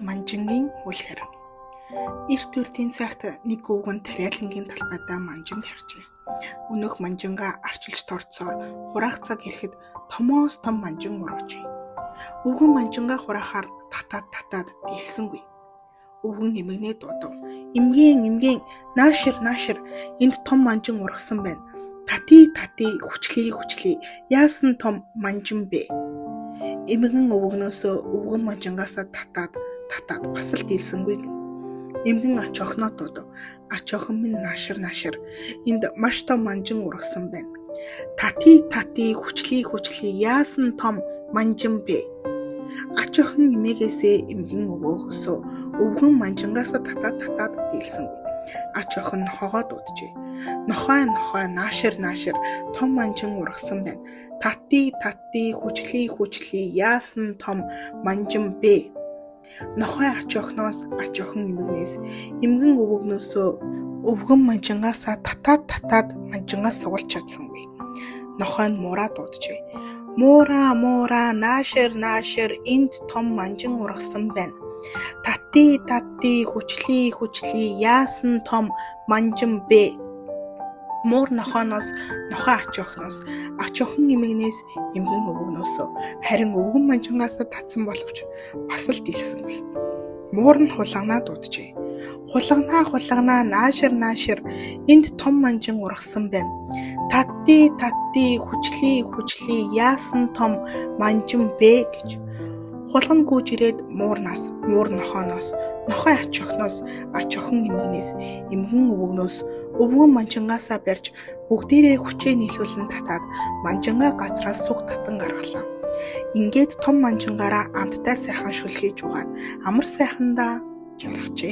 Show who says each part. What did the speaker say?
Speaker 1: Манжингийн үлгэр. Эрт үрдийн цагт нэг өвгөн тариалангийн талбайдаа манжин тарьжээ. Өнөөх манжингаа арчилж тордсоор хураах цаг ирэхэд томоос том манжин ургажээ. Өвгөн манжингаа хураахаар татаад татаад дийлсэнгүй. Өвгөн эмгэнээ дуудав. "Эмгээн, эмгээн, наашир, наашир, энд том манжин ургасан байна. Татъя, татъя, хүчлэе, хүчлэе. Яасан том манжин бэ?" Эмгэн өвгөнөөсөө өвгөн манжингаасаа татаад татаад бас л дийлсэнгүй гэнэ. Эмгэн ач охиноо дуудав. "Ач охин минь, наашир, наашир, энд маш том манжин ургасан байна. Татъя, татъя, хүчлэе, хүчлэе. Яасан том манжин бэ?" Ач охин эмээгээсээ, эмгэн өвөөгөөсөө, өвгөн манжингаасаа татаад татаад дийлсэнгүй. Ач охин нохойгоо дууджээ. "Нохой, нохой, наашир, наашир, том манжин ургасан байна. Татъя, татъя, хүчлэе, хүчлэе. Яасан том манжин бэ?" Нохой ач охиноос, ач охин эмгэнээс, эмгэн өвгөнөөсөө, өвгөн манжингаасаа татаад татаад манжингаас сугалж чадсангүй. Нохой нь муураа дууджээ. "Муураа, муураа, наашир, наашир, энд том манжин ургасан байна. Татъя, татъя, хүчлэе, хүчлэе. Яасан том манжин бэ?" Муур нохойноос, нохой ач охиноос, ач охин эмгэнээс, эмгэн өвгөнөөсөө, харин өвгөн манжингаасаа татсан боловч бас л дийлсэнгүй. Муур нь хулганаа дууджээ. "Хулганаа, хулганаа, наашир, наашир, энд том манжин ургасан байна. Татъя, татъя, хүчлэе, хүчлэе. Яасан том манжин бэ?" гэж. Хулгана гүйж ирээд муурнаас, муур нохойноос, нохой ач охиноос, ач охин эмгэнээс, эмгэн өвгөнөөс, өвгөн манжингаасаа барьж бүгдээрээ хүчээ нийлүүлэн татаад манжингаа газраас суг татан гаргалаа. Ингээд том манжингаараа амттай сайхан шөлхийж угаад амар сайхандаа жаргажээ.